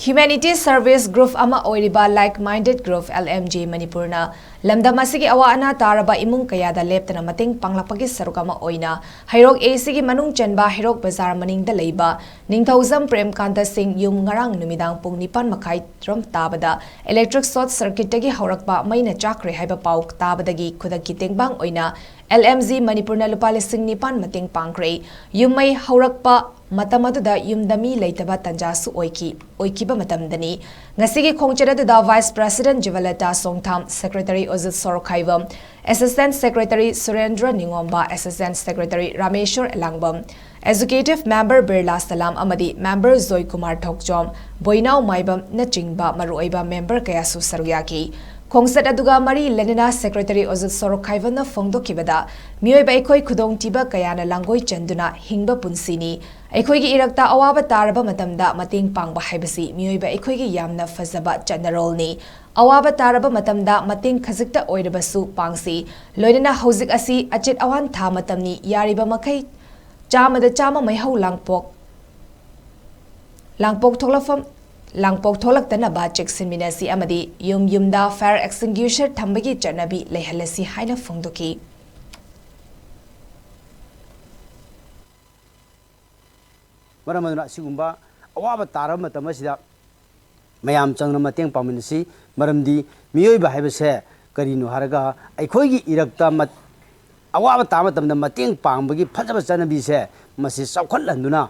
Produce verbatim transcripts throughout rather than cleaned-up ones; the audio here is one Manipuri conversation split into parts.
Humanity Service Group ꯑꯃ ꯑꯣꯏꯔꯤꯕ Like Minded Group, L M G, ꯃꯅꯤꯄꯨꯔꯅ ꯂꯝꯗꯝ ꯑꯁꯤꯒꯤ ꯑꯋꯥ ꯑꯅꯥ ꯇꯥꯔꯕ ꯏꯃꯨꯡ ꯀꯌꯥꯗ ꯂꯦꯞꯇꯅ ꯃꯇꯦꯡ ꯄꯥꯡꯂꯛꯄꯒꯤ ꯁꯔꯨꯛ ꯑꯃ ꯑꯣꯏꯅ ꯍꯩꯔꯣꯛ A Cꯒꯤ ꯃꯅꯨꯡ ꯆꯟꯕ ꯍꯩꯔꯣꯛ ꯕꯖꯥꯔ ꯃꯅꯤꯡꯗ ꯂꯩꯕ ꯅꯤꯡꯊꯧꯖꯝ ꯄ꯭ꯔꯦꯝꯀꯥꯟꯇ ꯁꯤꯡ ꯌꯨꯝ ꯉꯔꯥꯡ ꯅꯨꯃꯤꯗꯥꯡ ꯄꯨꯡ ꯅꯤꯄꯥꯟ ꯃꯈꯥꯏ ꯇꯔꯨꯛ ꯇꯥꯕꯗ electric short circuitꯇꯒꯤ ꯍꯧꯔꯛꯄ ꯃꯩꯅ ꯆꯥꯛꯈ꯭ꯔꯦ ꯍꯥꯏꯕ ꯄꯥꯎ ꯇꯥꯕꯗꯒꯤ ꯈꯨꯗꯛꯀꯤ ꯇꯦꯡꯕꯥꯡ ꯑꯣꯏꯅ L M G ꯃꯅꯤꯄꯨꯔꯅ ꯂꯨꯄꯥ ꯂꯤꯁꯤꯡ ꯅꯤꯄꯥꯟ ꯃꯇꯦꯡ ꯄꯥꯡꯈ꯭ꯔꯦ꯫ ꯌꯨꯝ ꯃꯩ ꯍꯧꯔꯛꯄ ꯃꯇꯝ ꯑꯗꯨꯗ ꯌꯨꯝꯗ ꯃꯤ ꯂꯩꯇꯕ ꯇꯟꯖꯥꯁꯨ ꯑꯣꯏꯈꯤ꯫ ꯑꯣꯏꯈꯤꯕ ꯃꯇꯝꯗꯅꯤ꯫ ꯉꯁꯤꯒꯤ ꯈꯣꯡꯆꯠ ꯑꯗꯨꯗ Vice President ꯖꯤꯕꯂꯇꯥ ꯁꯣꯡꯊꯥꯝ, Secretary ꯑꯣꯖꯤꯠ ꯁꯣꯔꯣꯛꯈꯥꯏꯕꯝ, Assistant Secretary ꯁꯨꯔꯦꯟꯗ꯭ꯔ ꯅꯤꯉꯣꯝꯕ, Assistant Secretary Rameshwor ꯑꯦꯂꯥꯡꯕꯝ, Executive Member ꯕꯤꯔꯂꯥ ꯁꯂꯥꯝ ꯑꯃꯗꯤ Member ꯖꯣꯏ ꯀꯨꯃꯥꯔ ꯊꯣꯛꯆꯣꯝ, ꯕꯣꯏꯅꯥꯎ ꯃꯥꯏꯕꯝꯅꯆꯤꯡꯕ ꯃꯔꯨꯑꯣꯏꯕ member ꯀꯌꯥꯁꯨ ꯁꯔꯨꯛ ꯌꯥꯈꯤ꯫ ꯈꯣꯡꯆꯠ ꯑꯗꯨꯒ ꯃꯔꯤ ꯂꯩꯅꯅ Secretary ꯑꯣꯖꯤꯠ ꯁꯣꯔꯣꯛꯈꯥꯏꯕꯝꯅ ꯐꯣꯡꯗꯣꯛꯈꯤꯕꯗ, ꯃꯤꯑꯣꯏꯕ ꯑꯩꯈꯣꯏ ꯈꯨꯗꯣꯡꯊꯤꯕ ꯀꯌꯥꯅ ꯂꯥꯡꯒꯣꯏ ꯆꯟꯗꯨꯅ ꯍꯤꯡꯕ ꯄꯨꯟꯁꯤꯅꯤ꯫ ꯑꯩꯈꯣꯏꯒꯤ ꯏꯔꯛꯇ ꯑꯋꯥꯕ ꯇꯥꯔꯕ ꯃꯇꯝꯗ ꯃꯇꯦꯡ ꯄꯥꯡꯕ ꯍꯥꯏꯕꯁꯤ ꯃꯤꯑꯣꯏꯕ ꯑꯩꯈꯣꯏꯒꯤ ꯌꯥꯝꯅ ꯐꯖꯕ ꯆꯠꯅꯔꯣꯜꯅꯤ꯫ ꯑꯋꯥꯕ ꯇꯥꯔꯕ ꯃꯇꯝꯗ ꯃꯇꯦꯡ ꯈꯖꯤꯛꯇ ꯑꯣꯏꯔꯕꯁꯨ ꯄꯥꯡꯁꯤ꯫ ꯂꯣꯏꯅꯅ ꯍꯧꯖꯤꯛ ꯑꯁꯤ ꯑꯆꯦꯠ ꯑꯋꯥꯟ ꯊꯥ ꯃꯇꯝꯅꯤ꯫ ꯌꯥꯔꯤꯕ ꯃꯈꯩ ꯆꯥꯝꯃꯗ ꯆꯥꯝꯃ ꯃꯩꯍꯧ ꯂꯥꯡꯄꯣꯛ, ꯂꯥꯡꯄꯣꯛ ꯊꯣꯛꯂꯛꯐꯝ, ꯂꯥꯡꯄꯣꯛ ꯊꯣꯛꯂꯛꯇꯅꯕ ꯆꯦꯛꯁꯤꯟꯃꯤꯟꯅꯁꯤ ꯑꯃꯗꯤ ꯌꯨꯝ ꯌꯨꯝꯗ fire extinguisher ꯊꯝꯕꯒꯤ ꯆꯠꯅꯕꯤ ꯂꯩꯍꯜꯂꯁꯤ ꯍꯥꯏꯅ ꯐꯣꯡꯗꯣꯛꯈꯤ꯫ ꯃꯔꯝ ꯑꯗꯨꯅ ꯑꯁꯤꯒꯨꯝꯕ ꯑꯋꯥꯕ ꯇꯥꯔꯕ ꯃꯇꯝ ꯑꯁꯤꯗ ꯃꯌꯥꯝ ꯆꯪꯗꯨꯅ ꯃꯇꯦꯡ ꯄꯥꯡꯃꯤꯟꯅꯁꯤ꯫ ꯃꯔꯝꯗꯤ ꯃꯤꯑꯣꯏꯕ ꯍꯥꯏꯕꯁꯦ ꯀꯔꯤꯅꯣ ꯍꯥꯏꯔꯒ, ꯑꯩꯈꯣꯏꯒꯤ ꯏꯔꯛꯇ ꯃꯠ-, ꯑꯋꯥꯕ ꯇꯥꯕ ꯃꯇꯝꯗ ꯃꯇꯦꯡ ꯄꯥꯡꯕꯒꯤ ꯐꯖꯕ ꯆꯠꯅꯕꯤꯁꯦ ꯃꯁꯤ ꯆꯥꯎꯈꯠꯍꯟꯗꯨꯅ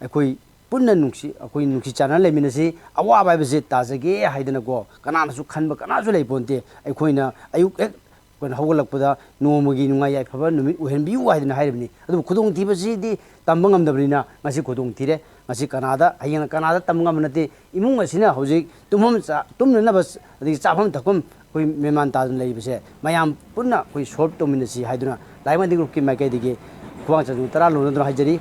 ꯑꯩꯈꯣꯏ ꯄꯨꯟꯅ ꯅꯨꯡꯁꯤ, ꯑꯩꯈꯣꯏ ꯅꯨꯡꯁꯤ ꯆꯥꯟꯅꯅ ꯂꯩꯃꯤꯟꯅꯁꯤ꯫ ꯑꯋꯥꯕ ꯍꯥꯏꯕꯁꯦ ꯇꯥꯖꯒꯦ ꯍꯥꯏꯗꯅꯀꯣ ꯀꯅꯥꯅꯁꯨ ꯈꯟꯕ ꯀꯅꯥꯁꯨ ꯂꯩꯄꯣꯟꯇꯦ꯫ ꯑꯩꯈꯣꯏꯅ ꯑꯌꯨꯛ ꯍꯦꯛ ꯑꯩꯈꯣꯏꯅ ꯍꯧꯒꯠꯂꯛꯄꯗ ꯅꯣꯡꯃꯒꯤ ꯅꯨꯡꯉꯥꯏ ꯌꯥꯏꯐꯕ ꯅꯨꯃꯤꯠ ꯑꯣꯏꯍꯟꯕꯤꯌꯨ ꯍꯥꯏꯗꯅ ꯍꯥꯏꯔꯤꯕꯅꯤ꯫ ꯑꯗꯨꯕꯨ ꯈꯨꯗꯣꯡꯊꯤꯕꯁꯤꯗꯤ ꯇꯝꯕ ꯉꯝꯗꯕꯅꯤꯅ ꯉꯁꯤ ꯈꯨꯗꯣꯡ ꯊꯤꯔꯦ꯫ ꯉꯁꯤ ꯀꯅꯥꯗ, ꯍꯌꯦꯡ ꯀꯅꯥꯗ ꯇꯝꯕ ꯉꯝꯕ ꯅꯠꯇꯦ꯫ ꯏꯃꯨꯡ ꯑꯁꯤꯅ ꯍꯧꯖꯤꯛ ꯇꯨꯝꯐꯝ ꯆꯥ-, ꯇꯨꯝꯅꯅꯕ, ꯑꯗꯒꯤ ꯆꯥꯐꯝ ꯊꯛꯐꯝ ꯑꯩꯈꯣꯏ ꯃꯦꯟꯃꯥꯟ ꯇꯥꯗꯅ ꯂꯩꯔꯤꯕꯁꯦ ꯃꯌꯥꯝ ꯄꯨꯟꯅ ꯑꯩꯈꯣꯏ solve ꯇꯧꯃꯤꯟꯅꯁꯤ ꯍꯥꯏꯗꯨꯅ Like Minded Groupꯀꯤ ꯃꯥꯏꯀꯩꯗꯒꯤ ꯈꯨꯃꯥꯡ ꯆꯟꯁꯨ ꯇꯔꯥ ꯂꯣꯟꯅꯗꯨꯅ ꯍꯥꯏꯖꯔꯤ꯫